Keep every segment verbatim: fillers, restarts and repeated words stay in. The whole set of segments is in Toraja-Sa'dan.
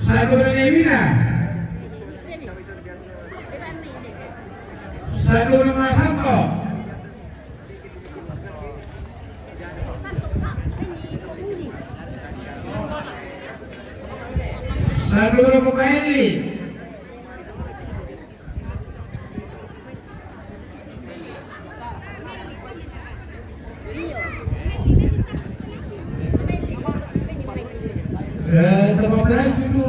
Sandu na Ewira. Sandu na Masanto. Sandu na Pukaeli. Eh, tempat lain itu,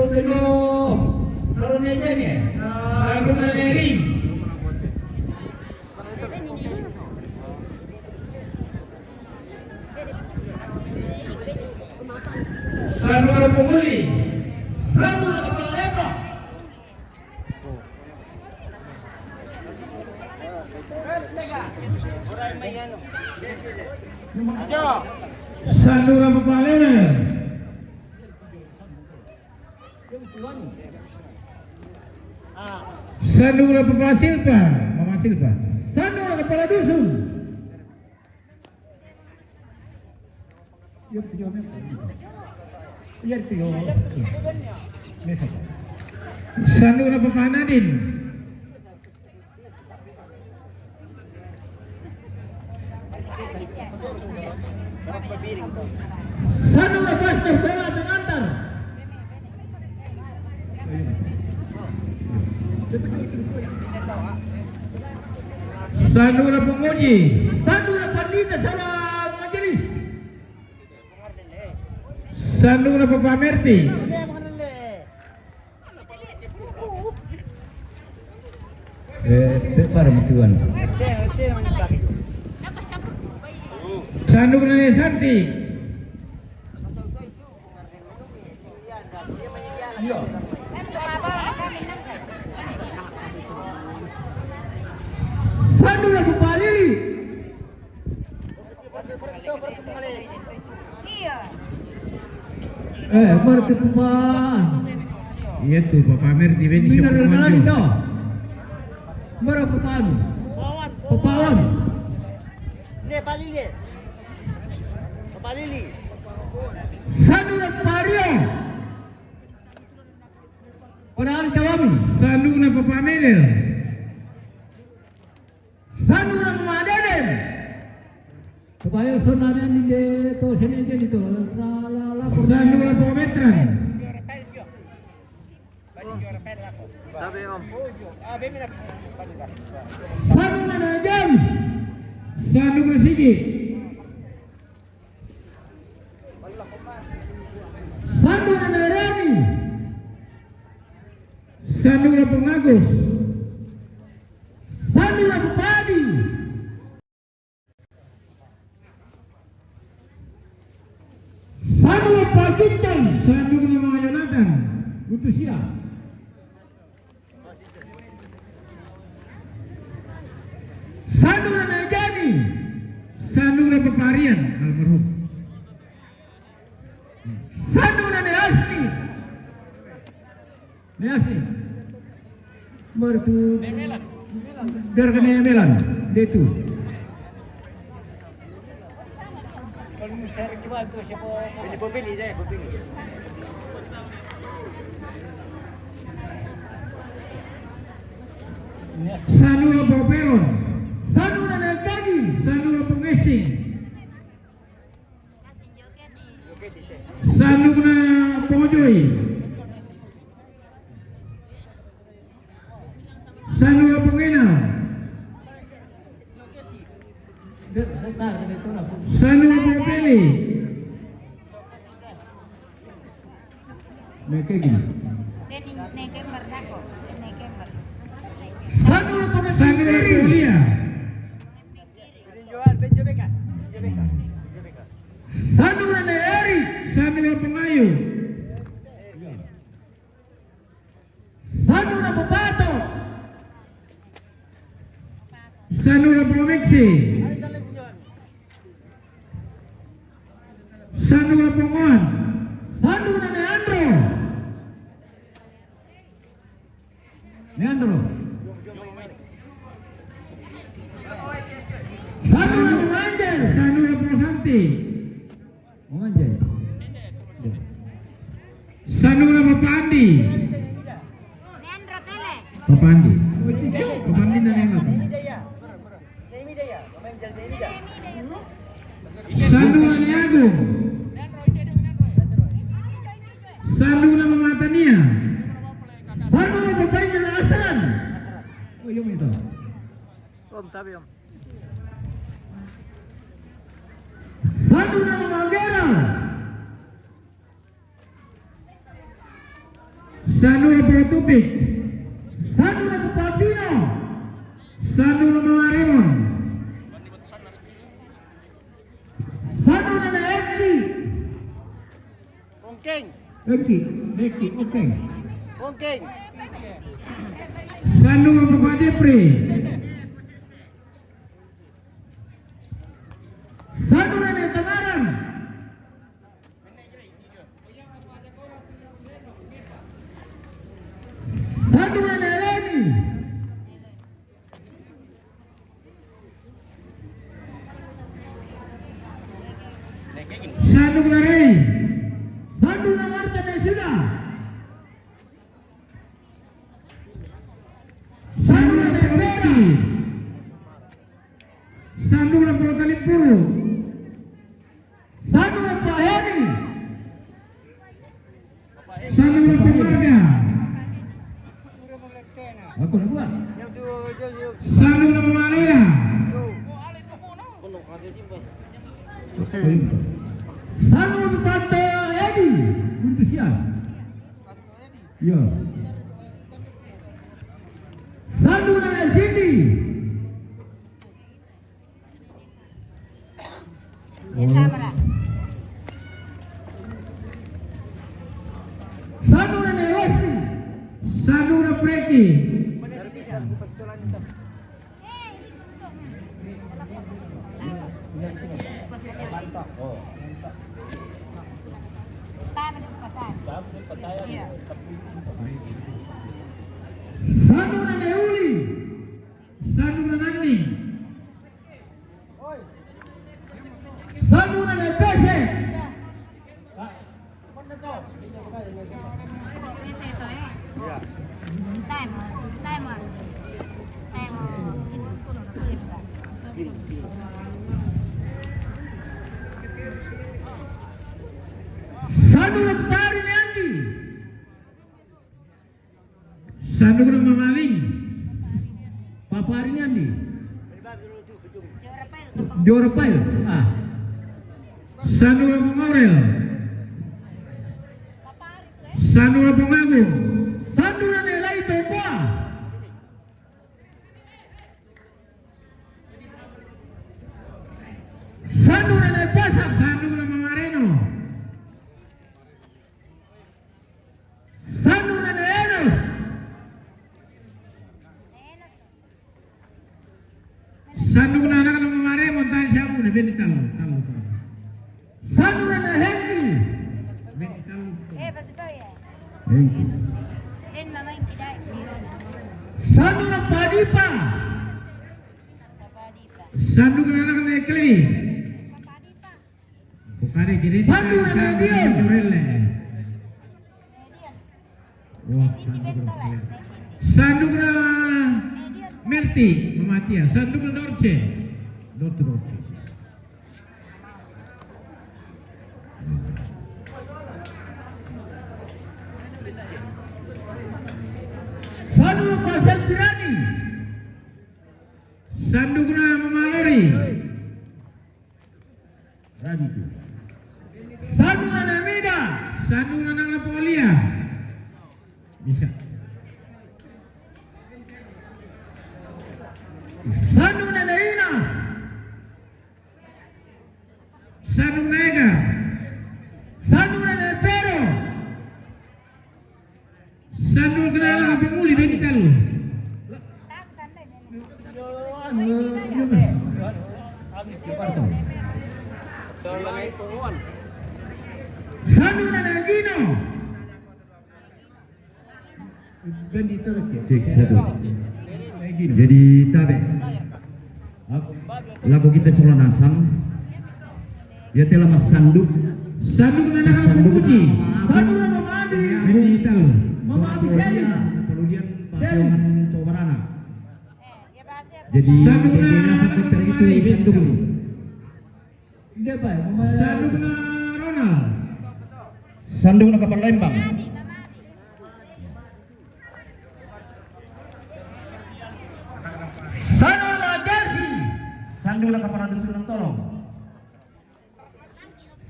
itu, kalau nyanyi, eh, Sandu na Ering. Sandu na Punguli. Sandu na Kapalalepa. Sandu na Papalele. Sandu na Papasilpa, Mama Silpa. Sandu na Kapala Dusun. Sandu na Papa Nadin. Sandu na Pastor Sela Pengantar. Sandu na Penguji. Sandu na Pandita Salam Majelis. Sandu na Papa Merti. Eh, prepara mo tuan. Sandu na Nene Santi. Sandu na Papa Lili. Eh, mara tu Papa. Iya tu, Papa Mer di Beni. Benar siapa lagi tu? Mara Papa anu? Papa Wan. Ne, Papa Lili. Papa Lili. Sandu na Papa Rio. Padahal tawami. Sandu na Papa Medel. Sandu na Mama Deden. Supaya sonda ni de to sini jadi to. Sala la. Sandu na Papa Metran. Sabi, Om. Sandu na James. Sandu na Sigi. Sandu na Rani. Sandu na Pengagus. Sandu na Padi. Sandu na Pacitan. Sandu na Mama Jonathan. Utusia. Sandu na Najani. Sandu na Paparian almarhum. Sandu na Neasni. Neasni. Mertu. Darga ne Melan. Detu. Sandu na Paperon. Sandu na Nagagi. Sandu na Pengesing. Sandu na Pongojoi. Sandu na Pongena. Sandu na Pongopeli. Mekegi. Sandu na Pongopeli. Sandu na Pongopeli. Sandu na Neeri. Sandu na Pongayu. Sandu na Papato. Sandu na Promeksi. Sandu na Pongoan. Sandu na Neandro. Neandro. Sandu na Manjel. Sandu na Prosanti. Manjel. Sandung na Papa Andi. Papa Andi. Papa Andi na nena. Sandung na Agung. Sandung na Mama Tania. Sandung na Papa Andi na Asran. Oh, iya, betul. Om, tapi, Om. Sandung na Mama Gera. Sandung na Papa Tupik. Sandung na Papa Pino. Sandung na Mama Remon. Sandung na Eki. Ongkeng. Eki, Eki, Ongkeng. Ongkeng. Sandung na Papa Jepri. Sandung na Tangaran. Sandung na Eleni. Sandung na Rei. Sandung na Marta dan Suda. Sandung na Papa Beri. Sandung na Papa Talimpuru. Sandung na Papa Heri. Sandung na Papa Marga. Aku na buat. Sandung na Papa Malera. Sandung na Papa Edi. Untuk siapa? Iya. Sandung na Sindi. Ya, sama lah. Sandung na Wesley. Sandung na Preki. Sandung na Uli. Sandung na Nanding. Sandung na Pese. Sandung na Pari ni Andi. Sandung na Mama Ling. Papa Ari ni Andi. Jora Pail. Ah. Sandung na Papa Aurel. Sandung na Papa Agung. Sandung na Nelai Tokoa. Sandung na Nepasa. Sandung na Mama Reno. Sandung na Enos. Sandung na anak na Mama Reno, tali siapu na beni talu, talu, talu. Sandung na Henry. Beni talu. Eh, pasi pa ya? Henry. Den mama yang tidak. Sandung na Padipa. Sandung na anak na Ekeli. Bukari kiri. Sandung na Medion. Jurele. Wah, sandung na Medion. Sandung na Merti, Mamatia. Sandung na Dorce. Dorce, Dorce. Sandung na Pasal Pirani. Sandung na Mama Lori. Rabi tu. Sandung na Namida. Sandung na Nang Napolia. Bisa. Sandung na Inas. Sandung na Egar. Sandung na Pero. Sandung na anak na Pamuli, beni talu. Sandung na Gino. Beni talu. Cek satu. Jadi tabe. Labu kita sebelah nasang. Ia telah masanduk. Sandung na anak na Pamuli. Sandung na Pamuli. Jadi, sandungna, itu sandung. Sandungna Ronald. Sandungna Kapal Lembang. Sandungna Jersey. Sandungna Kapal Dusun Tolong.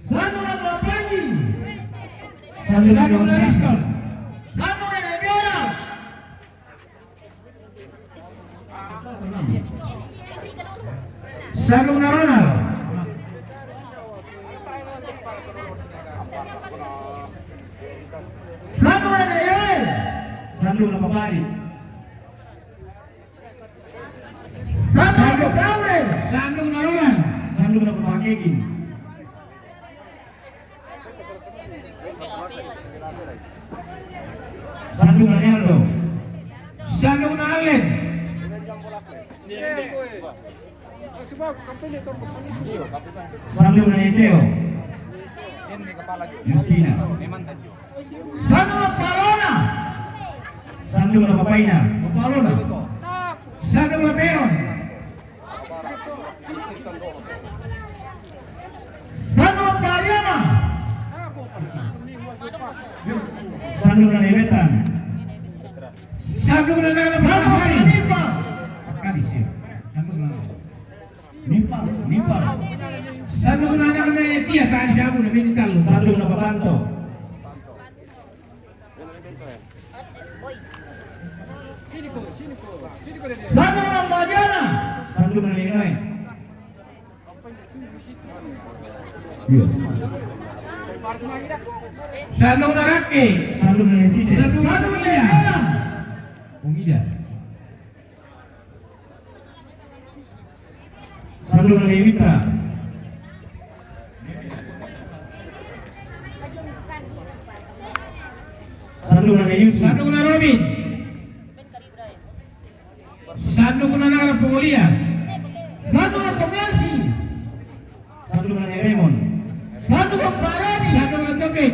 Sandungna Bapanji. Sandungna Riston. Sandungna Nebiola. Sandungna Ronald. Sandungna Yoel. Sandungna Papari. Sandungna Paule. Sandungna Roman. Sandungna Papakegin. Sandungna Aldo. Sandungna Allen. Sandungna Eteo. Justina. Sandungna Palona. Sandungna Papaina. Palona. Sandungna Peron. Sandungna Pariana. Sandungna Newetan. Sandungna Nana Sari. Kadis ya. Sandungna Nipa, Nipa. Sandungna Nana Tia tadi sabu na mini talu. Sandungna Papanto. Sandungna Mariana. Sandungna Lenoi. Iya. Sandungna Rake. Sandungna Sisi. Sandungna Ida. Ung Ida. Sandungna Mitra. Sandungna Yusuf. Sandungna Robin. Sandungna Nara Polia. Sandungna Pomiasi. Sandungna Raymond. Sandungna Parani. Sandungna Topik.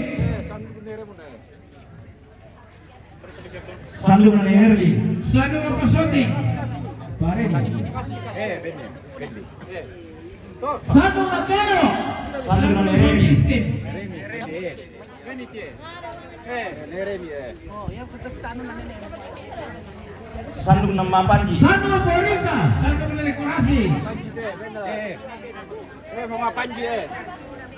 Sandungna Herli. Sandungna Pasote. Parani. Sandungna Telo. Sandungna Remi. Sistem. Sandungna Mapanji. Sandungna Borika. Sandungna Dekorasi. Eh, mau ngapain dia?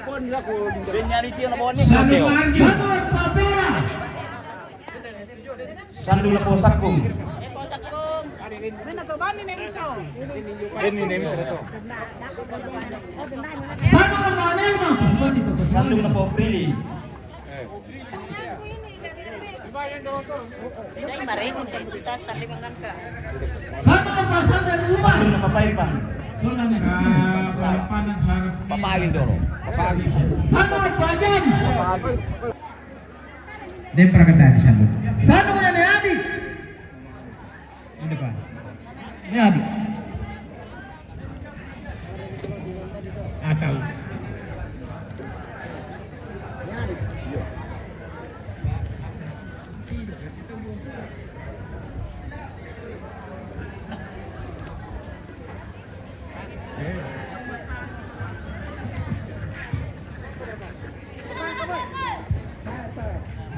Pon lah, pon. Dia nyari dia, mau nih, Sandungna Arjo. Sandungna Papera. Sandungna Posakung. Ini nih, Sandungna Manelma. Sandungna Popili. Dai, marengo dai, kita tali mangangka. Sandungna Pasanda Luma. Sandungna Papaipan. Papali dulu. Papali. Sandungna Pajan. Papali. Dai, prakatan sandung. Sandungna Adi. Ini, Pak. Ini Adi. Akal.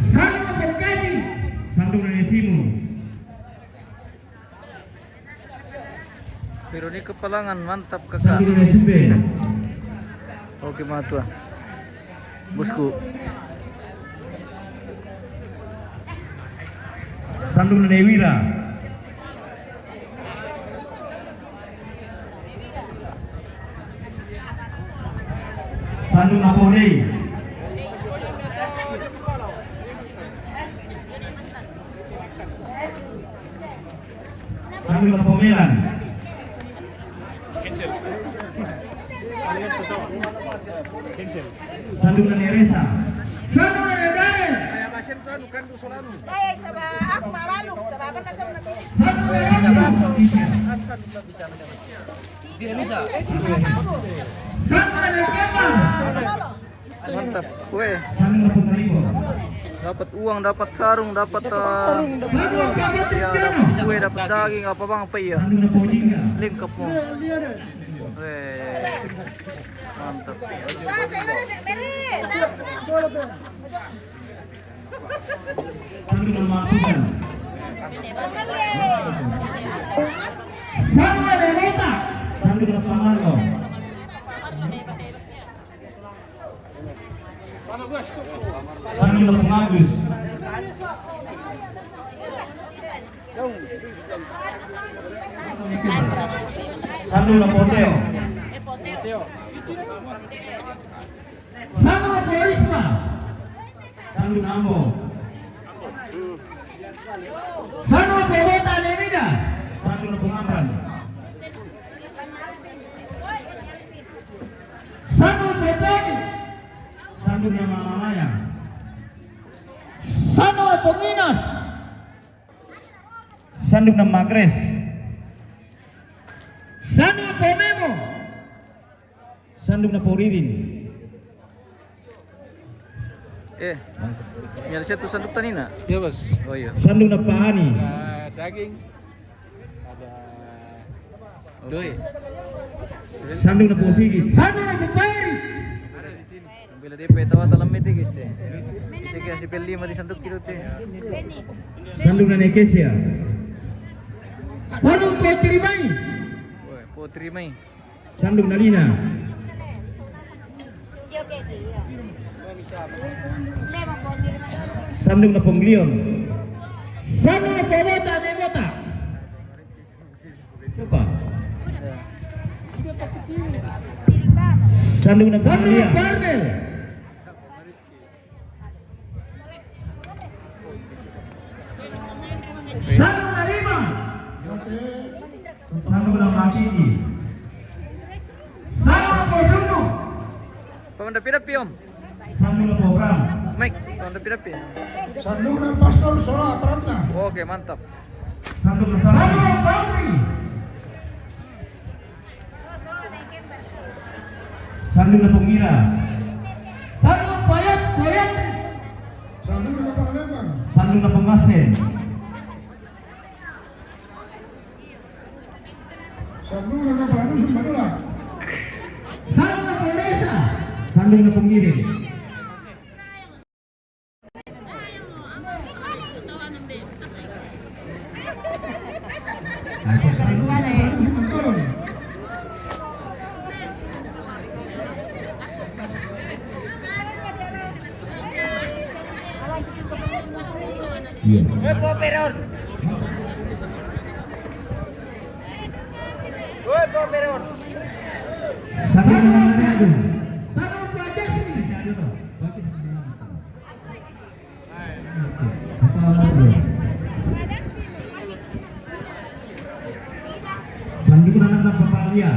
Sandungna Perkadi. Sandungna Nesimu. Veronica Palangan, mantap, Kakak. Sandungna Nesimu. Oke, matua. Bosku. Sandungna Newira. Sandungna Podei. Sandungna Pomelan. Sandungna Neresa. Sandungna Nedare. Sandungna Neresa. Sandungna Nekema. Mantap. Weh. Sandungna Ponaribo. Dapat uang, dapat sarung, dapat, eh, sarung, dapat uang. Ya, dapat kue, dapat daging, apa bang, apa iya? Sandung na po Jingga. Lengkap mo. Weh, mantap. Sandung na Matukan. Sandung na Debota. Sandung na Pamalo. Sandung na Pangagus. Sandung na Poteo. Sandung na Porisma. Sandung na Ambo. Sandung na Pobota Lemida. Sandung na Pongapran. Sandung na Poponi. Sandung na Mamamaya. Sandung na Ponginas. Sandung na Magres. Sandung na Pomemo. Sandung na Poririn. Eh, nyari satu sandung tanina. Iya, Bos. Oh iya. Sandung na Pahani. Ada daging. Ada doi. Sandung na Posigit. Sandung na Popairit. Ada di sini. Bila dia pe tawa dalam mete, guys, ya. Bisa kasih beli lima di sandung kilo teh. Sandung na Nekesia. Sandung Potrimai. Woi, Potrimai. Sandung na Lina. Sandung na Ponglion. Sandung na Pobota, Debota. Siapa? Sandung na Sandung na Parnel. Sandung na Rima. Sandung na Makiki. Sandung na Posundu. Paman dapi-dapi, Om. Sandung na Pobram. Mike, paman dapi-dapi. Sandung na Pastor Sola Pratna. Oke, mantap. Sandung na Sandung na Pamri. Sandung na Pongira. Sandung na Payat, Payat. Sandung na Kapalembang. Sandung na Pongasen. Sandung na Kapadusun Manula. Sandung na Pondesa. Sandung na Pongiring. Iya. Woi, Poperon. Woi, Poperon. Sandung na Manado. Sandung na Pajasri. Sandung na Papalia.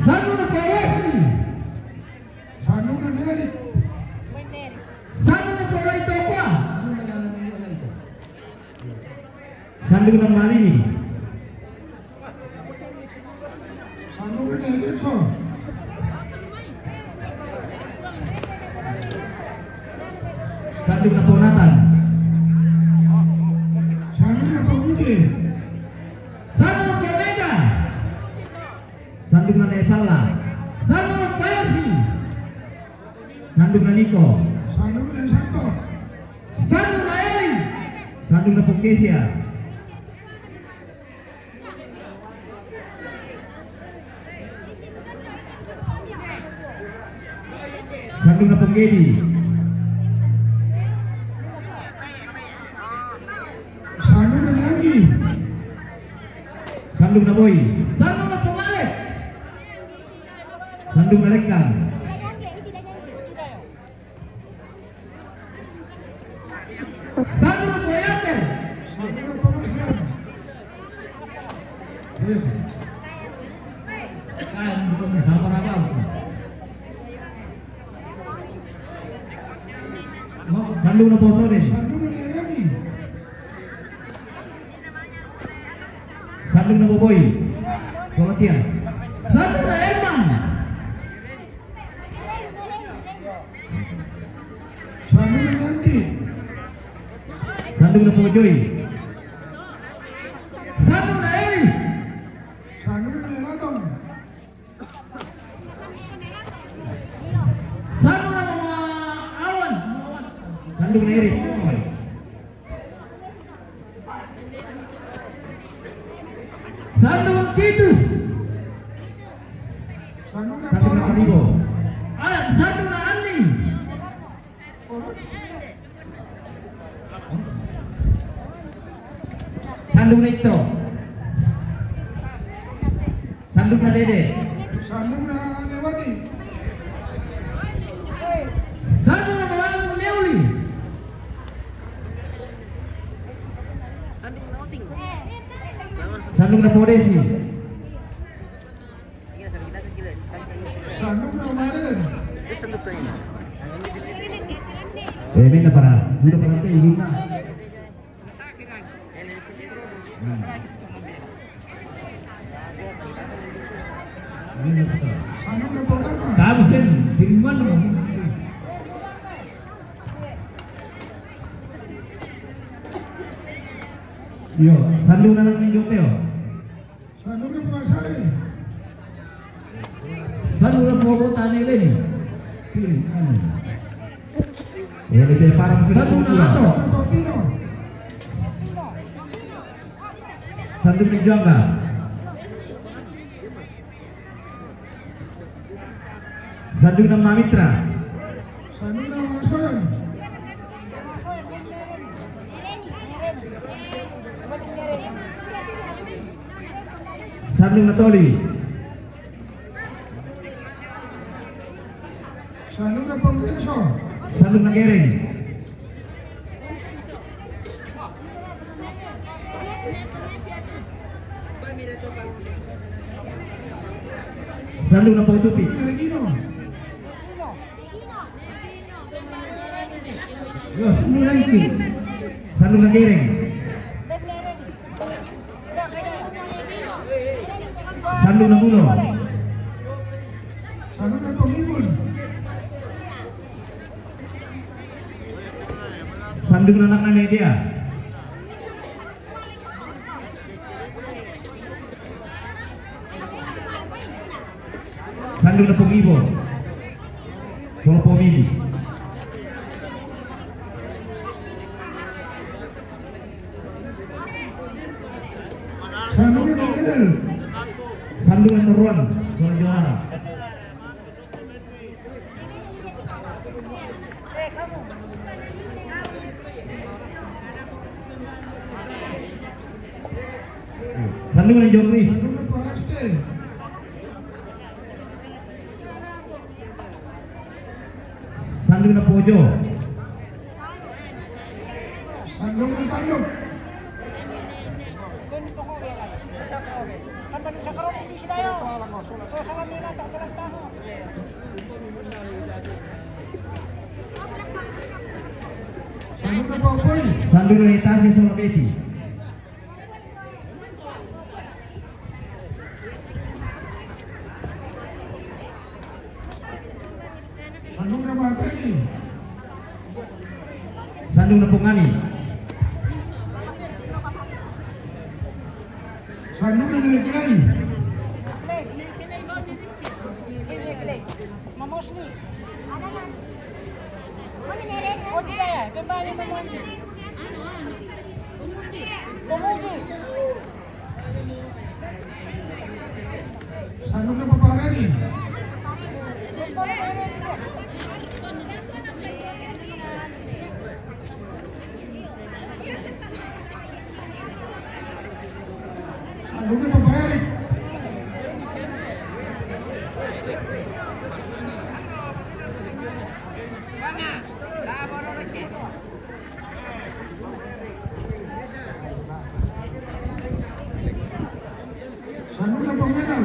Sandung na Pawasri. Sandung na Neri. Sandung na Pawasri Tokwa. Sandung na Malini. Sandung na Ponatan. Sandung na Ponatan. Sandung na Ponatan. Sandung na Nepala. Sandung na Paisi. Sandung na Niko. Sandung na Santo. Sandung na Eli. Sandung na Pokesia. Sandung na Ponggedi. Sandung na Nanggi. Sandung na Boy. Sandung na Pongalek. Sandung na Lekang. Sandung na Poyater. Sandung na Posone. Sandung na Boboi. Selamat ya. Sandung na Emang. Sandung na Yanti. Sandung na Pojoi. Sandung na Elis. Sandung na Elatong. Sandung na Mama Awan. Sandung na Eris. Sandung na Titus. Sandung na Panibo. Ah, sandung na Aning. Sandung na Ito. Sandung na Dede. Sandung na Lewati. Sandung na Mawangu Leuli. Sandung na Podesi. Sandung na Maren. Eh, minta para, minta para te, minta. Hmm. Minta para. Sandung na Pokarma. Kamu sen, diri mana? Yo, sandung na anak ninjote yo. Sandung na Pasari. Sandung na Pogota ni Leni. Pilih, anu. Ya, lebih parah sudah. Sandung na Ato. Sandung na Juangga. Sandung na Mamitra. Sandung na Masoyan. Sandung na Toli. Sandung na Pangkilso. Sandung na Gereng. Sandung na Potupi. Yo, sandung na Inti. Sandung na Gereng. Sandung na Mulo. Sandung na Pangibun. Sandung na anak na dia. Sandung na Pongibo. Solo Pomili. Sandung na Kidal. Sandung na Toruan. Solo Johara. Sandung na Jokris. Sandung na Pojo. Sandung na Tanduk. Sandung na Paupui. Sandung na Itasi sama Beti. Sandung na Mapeni. Sandung na Pungani. Sandung na Nilekilani. Mamosni. O, di kaya, pembali mamosni. Pemuji. Sandung na Paparani. Sandung na Paparani. Sandung na Pamenal.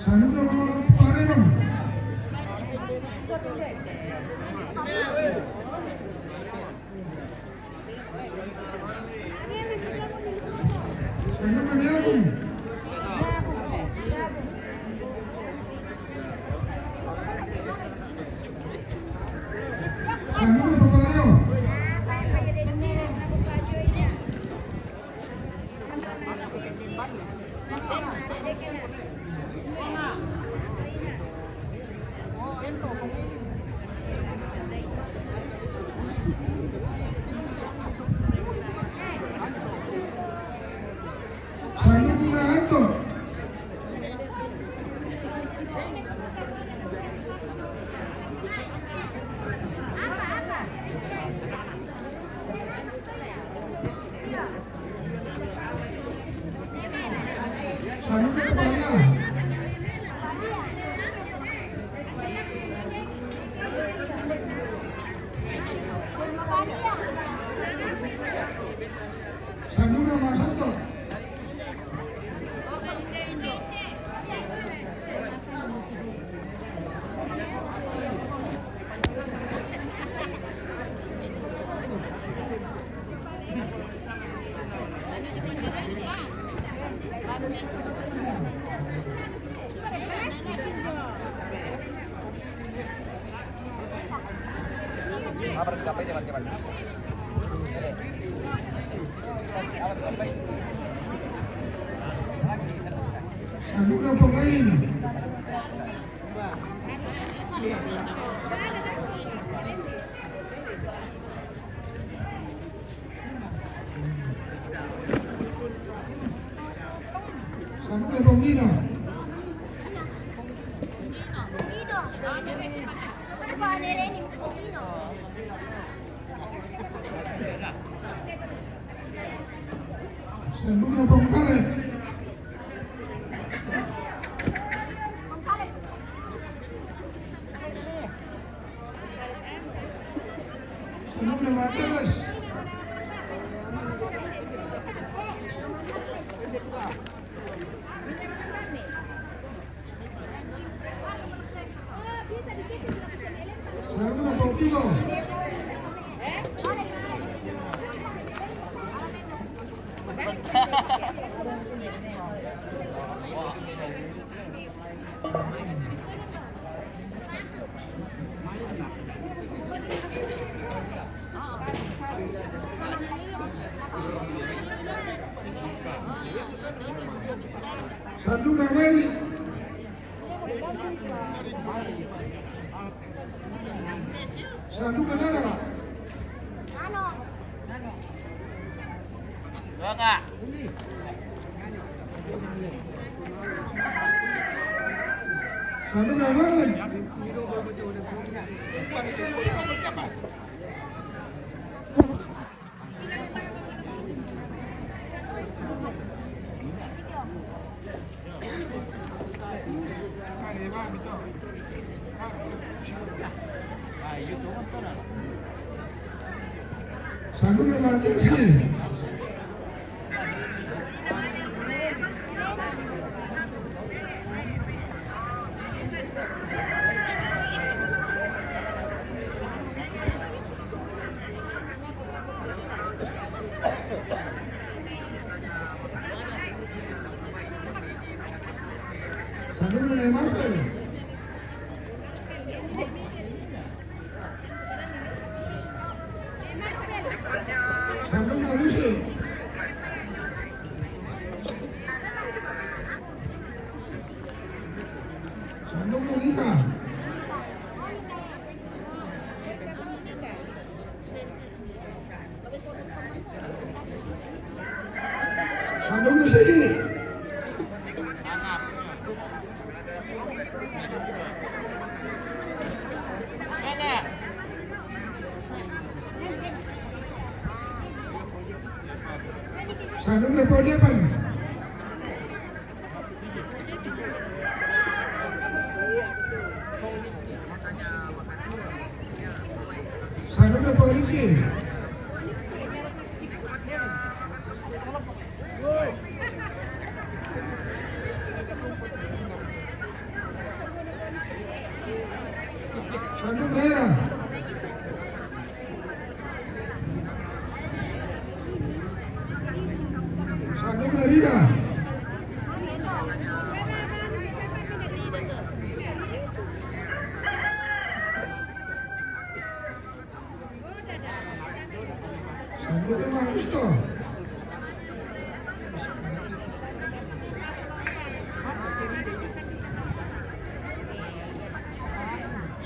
Sanduk na Parebang. Sanduk na Nyabung. Sanduk na Papayo. Sanduk na Anto. Sanduk na Papayo. Sanduk na Masanto. Sanduk na Pangkeng. Sanduk na Pangkeng. Sanduk na Pangkalet. Sanduk na Mateles. Sanduk na Pangkeng. Sanduk na Meli. Sanduk na Nana. Sanduk na Meli. Sanduk na Mateles. Sanduk na Marcel. Sanduk na Lucy. Sanduk na Lita. Sanduk na Sigi. Sanduk na Podiapan. Sanduk na Podiapan. Sanduk merah. Sanduk merida. Sanduk merida.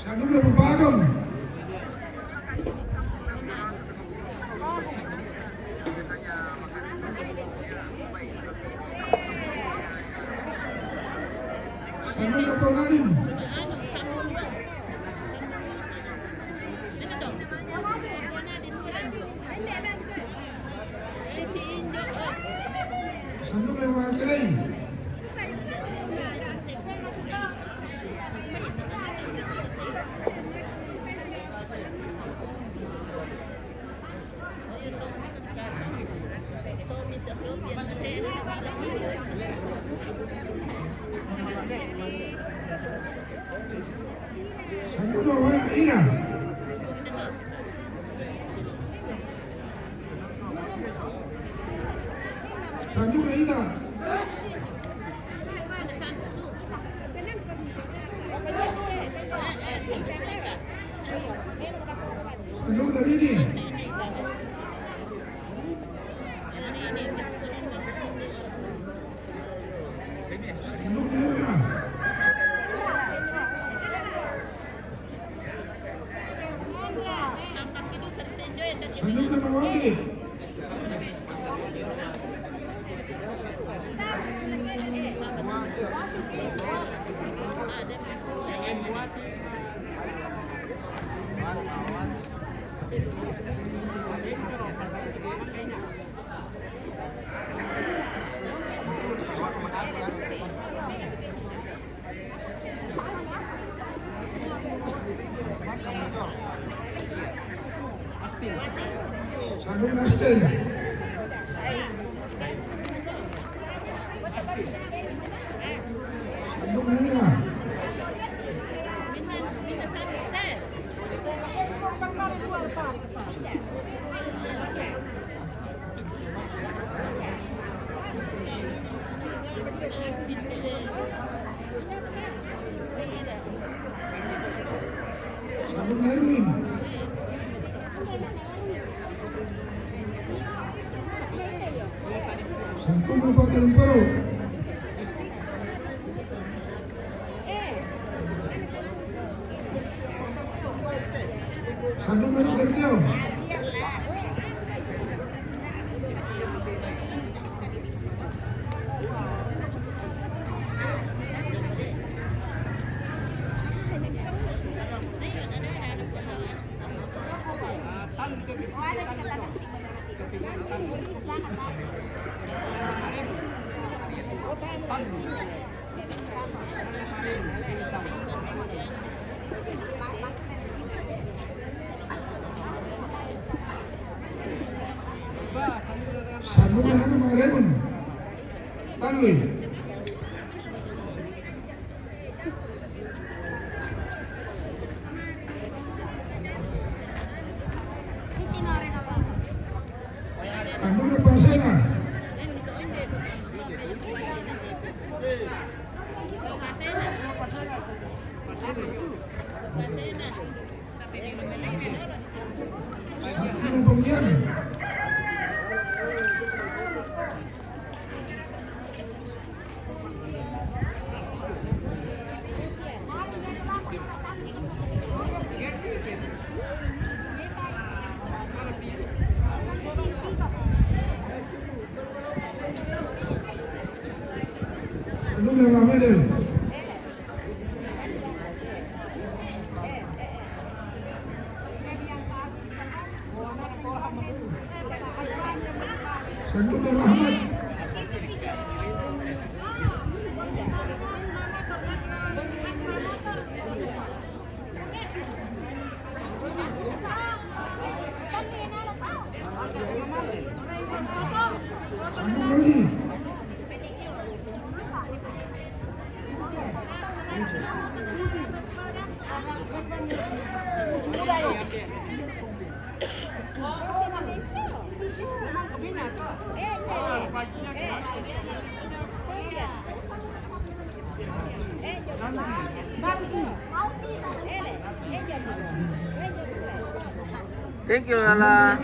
Sanduk merida. Sanduk merida. Sanduk merida. Sanduk merida. Sanduk merida. Sanduk merida. Sanduk merida. Sanduk merida. Sanduk Nastin. Sanduk merida. Sanduk Erwin. Sanduk Bapak Kalimpero. Sanduk Bapak Kalimpero. Sanduk Bapak Kalimpero. Tanwi. Sanduk Pasena. Sanduk Pemilihan. Sanduk Bapak Medel. Sanduk Rahmat. Sanduk Rudi. Thank you, Lala.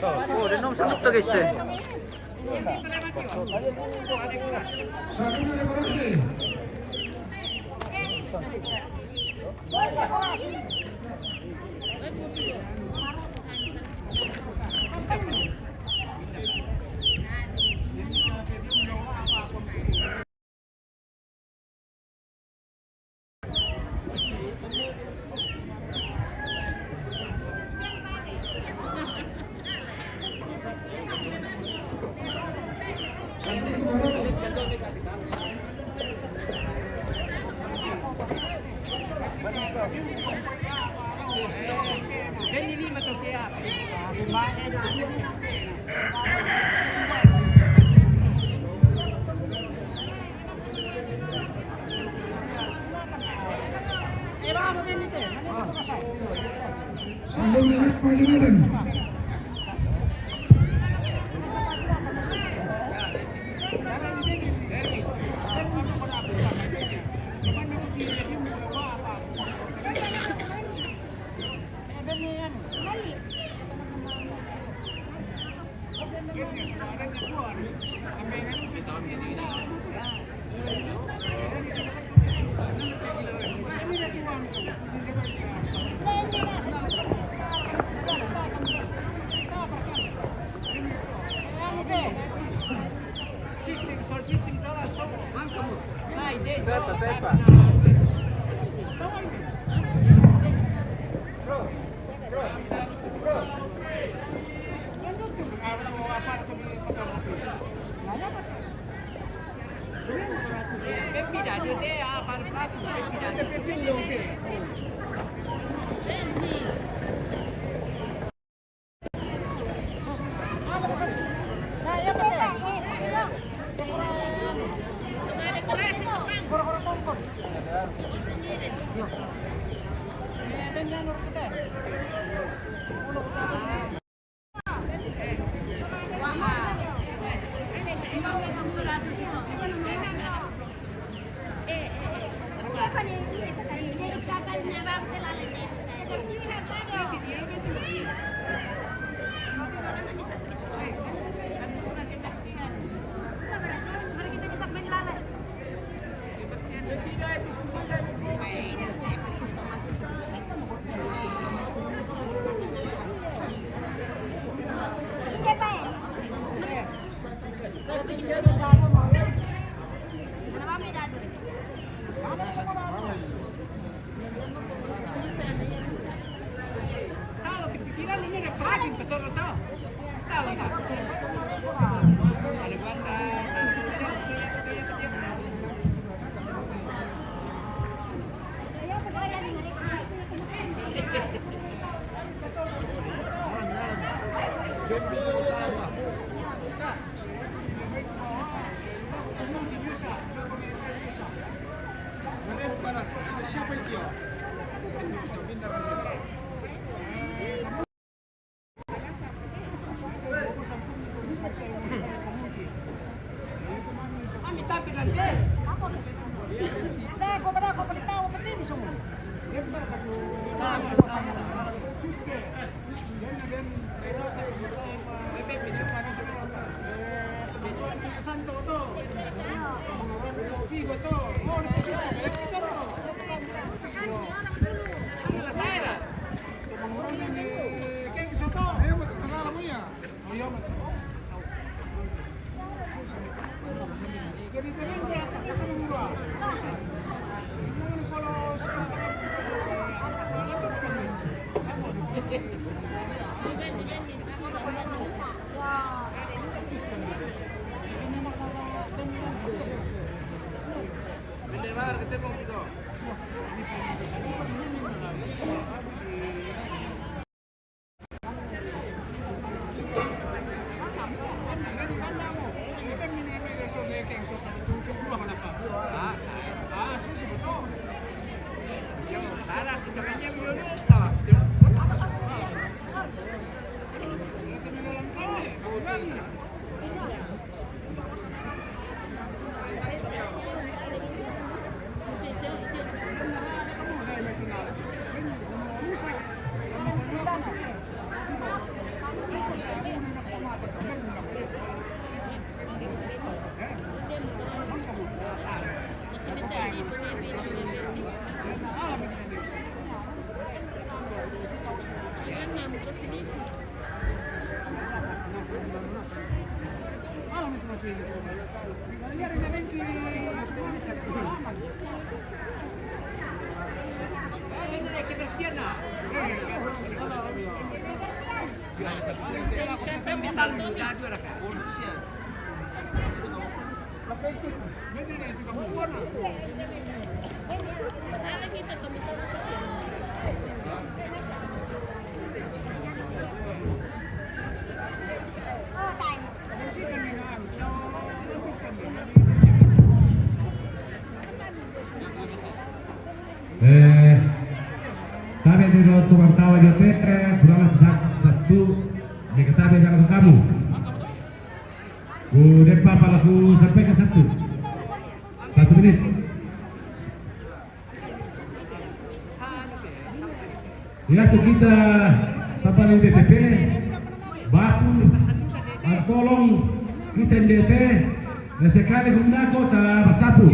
Oh, de nom sanuk to gese. Pepa, pepa. Eh, tabe di no tu martawa yo te, eh, kurang sa-, satu, de katabe na kamu. Ku depa pala ku sampaikan satu. Satu menit. Ya, tu kita sampai di B T P, batu, ah, tolong kita di B T P, ya, sekali guna kota basapu.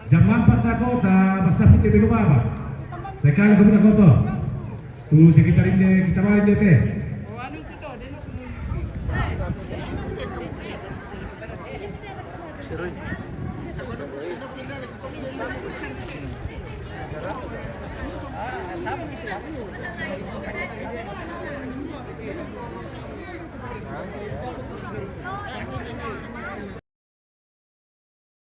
Jam empat ta kota basapu te belo baba. Sekali guna kota. Tu sekitar ini kita balik di B T P.